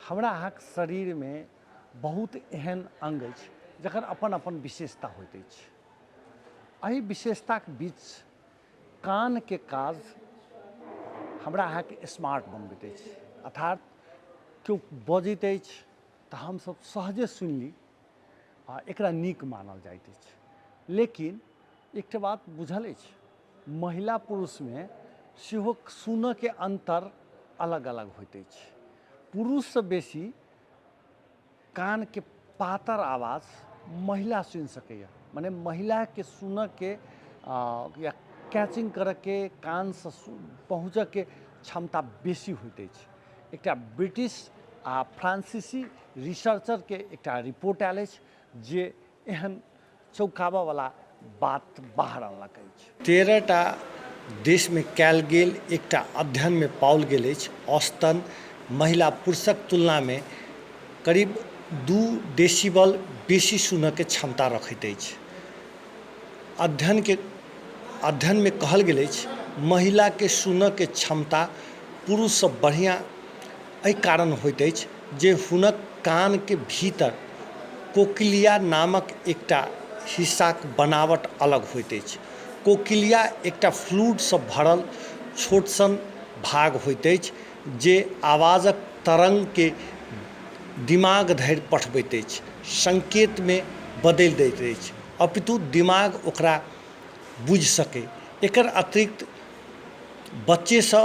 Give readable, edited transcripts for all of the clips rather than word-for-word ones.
हमरा अहाँके शरीरमे बहुत एहन अङ्ग अछि जकर अपन अपन विशेषता होइत अछि। एहि विशेषताके बीच कानके काज हमरा अहाँके स्मार्ट बनबैत अछि, अर्थात केओ बजैत अछि तऽ हमसभ सहजे सुनि ली आ एकरा नीक मानल जाइत अछि। लेकिन एकटा बात बुझल अछि, महिला पुरुषमे सेहो सुनऽके अन्तर अलग अलग होइत अछि। पुरुषसँ बेसी कानके पातर आवाज महिला सुनि सकैए, मने महिलाके सुनऽके या कैचिंग करऽके कानसँ पहुँचऽके क्षमता बेसी होइत अछि। एकटा ब्रिटिश आ फ्रांसीसी रिसर्चरके एकटा रिपोर्ट आयल अछि जे एहन चौंकाबऽवला बात बाहर अनलक अछि। 13 टा देशमे कयल गेल एकटा अध्ययनमे पाओल गेल अछि औसतन महिला पुरुषक तुलनामे करीब 2 डेसिबल बेसी सुनऽके क्षमता रखैत अछि। अध्ययनमे कहल गेल अछि महिलाके सुनऽके क्षमता पुरुषसँ बढ़िआँ एहि कारण होइत अछि जे हुनक कानके भीतर कोक्लिया नामक एकटा हिस्साक बनावट अलग होइत अछि। कोक्लिया एकटा फ्लूइडसँ भरल छोट सन भाग होइत अछि जे आवाजक तरङ्गकेँ दिमाग धरि पठबैत अछि, सङ्केतमे बदलि दैत अछि अपितु दिमाग ओकरा बुझि सकै। एकर अतिरिक्त बच्चेसँ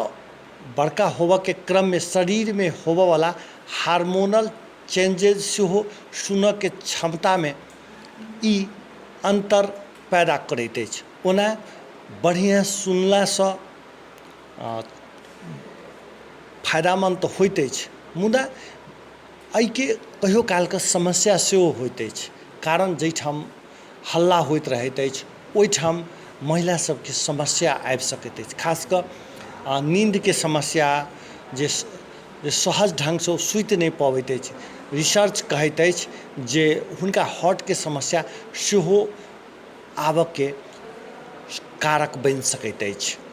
बड़का होबऽके क्रममे शरीरमे होबऽवला हार्मोनल चेंजेज सेहो सुनऽके क्षमतामे ई अन्तर पैदा करैत अछि। ओना बढ़िआँ सुनलासँ फायदामन्द तऽ होइत अछि, मुदा एहिके कहियो कालके समस्या सेहो होइत अछि, कारण जाहिठाम हल्ला होइत रहैत अछि ओहिठाम महिला सबके समस्या आबि सकैत अछि। खास कऽ नीन्दके समस्या जे सहज ढङ्गसँ ओ सुति नहि पबैत अछि। रिसर्च कहैत अछि जे हुनका हार्टके समस्या सेहो आबऽके कारक बनि सकैत अछि।